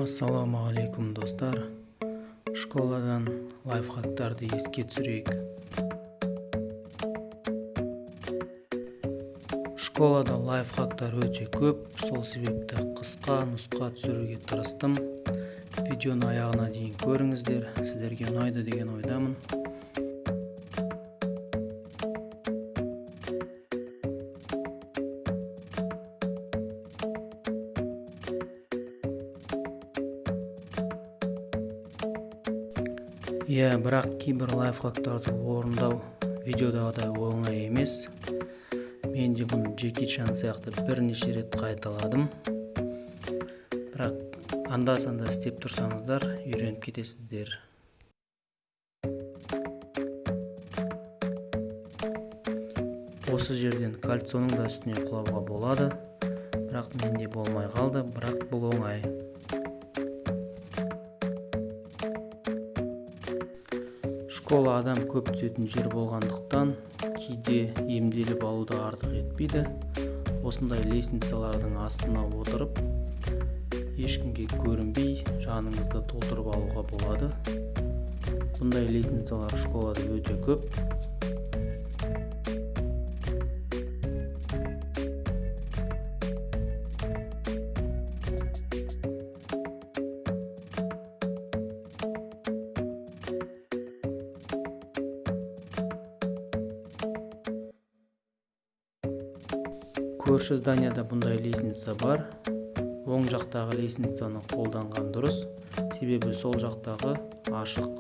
Ассалаумағалейкум, достар! Школадан лайфхактарды еске түсірейік. Школада лайфхактар өте көп, сол себепті қысқа нұсқа түсіруге тырыстым. Видеоны аяғына дейін көріңіздер, сіздерге ұнайды деген ойдамын. Иә, бірақ кейбір лайфхактарды орындау видеодағыдай оңай емес. Мен де бұны Джеки Чан сияқты бірнеше рет қайталадым, бірақ анда санда істеп тұрсаңыздар, үйреніп кетесіздер. Осы жерден кольцоның да үстіне құлауға болады, бірақ менде болмай қалды. Бірақ бұл оңай. Школа адам көп түсетін жер болғандықтан, кейде емделіп алуды артық етпейді. Осындай лестницалардың астына отырып, ешкімге көрінбей, жаныңызды толтырып алуға болады. Бұндай лестницалар школада өте көп. Көрші зданияда бұндай лестница бар. Оң жақтағы лестницаны қолданған дұрыс, себебі сол жақтағы ашық.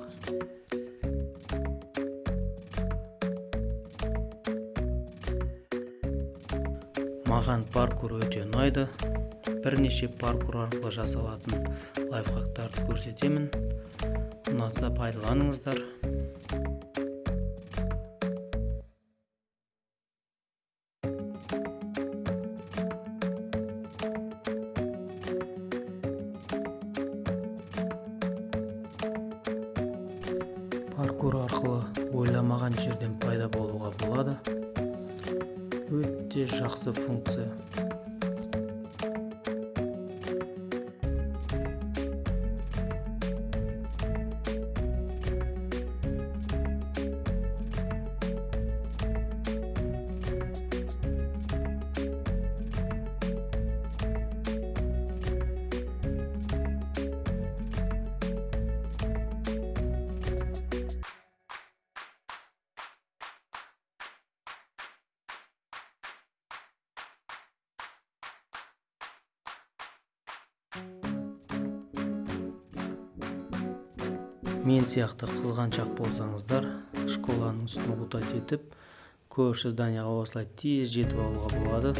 Маған паркур өте ұнайды. Бірнеше паркур арқылы жасалатын лайфхактарды көрсетемін. Ұнаса, пайдаланыңыздар. Паркур арқылы ойламаған жерден пайда болуға болады. Өте жақсы функция. Мен сияқты қызғаншақ болсаңыздар, школаның үстін лутать етіп, көрші зданияға осылай тез жетіп алуға болады.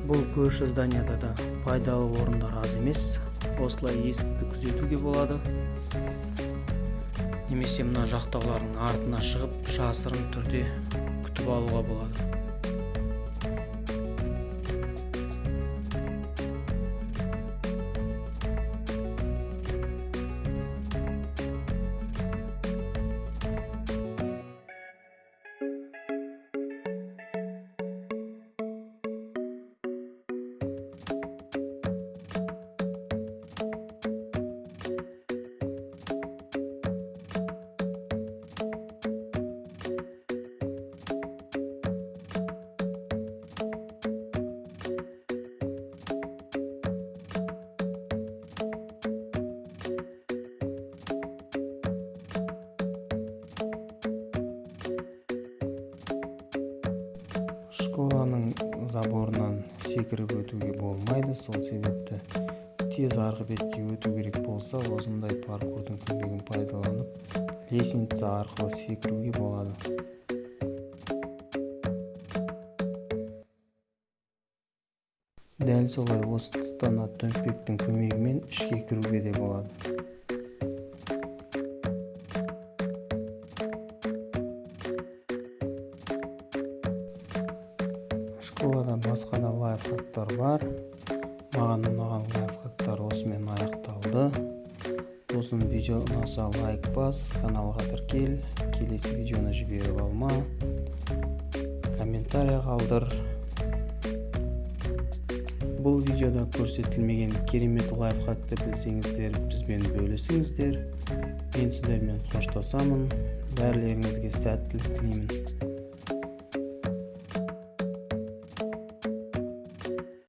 Бұл көрші зданияда да пайдалы орындар аз емес. Осылай есікті күзетуге болады немесе мына жақтаулардың артына шығып, жасырын түрде күтіп алуға болады. Школаның заборынан секіріп өтуге болмайды. Сол себепті тез арғы бетке өту керек болса, осындай паркурдың көмегін пайдаланып, лестница арқылы секіруге болады. Дәл солай осы тұстан төмпектің көмегімен ішке кіруге де болады. Школада басқа да лайфхактар бар. Маған ұнаған лайфхактар осымен аяқталды. Болсын. Видео ұнаса, лайк бас, каналға тіркел, келесі видеоны жіберіп алма, комментарий қалдыр. Бұл видеода көрсетілмеген керемет лайфхакты білсеңіздер, бізбен бөлісіңіздер. Мен сіздермен қоштасамын, бәрілеріңізге сәттілік тілеймін.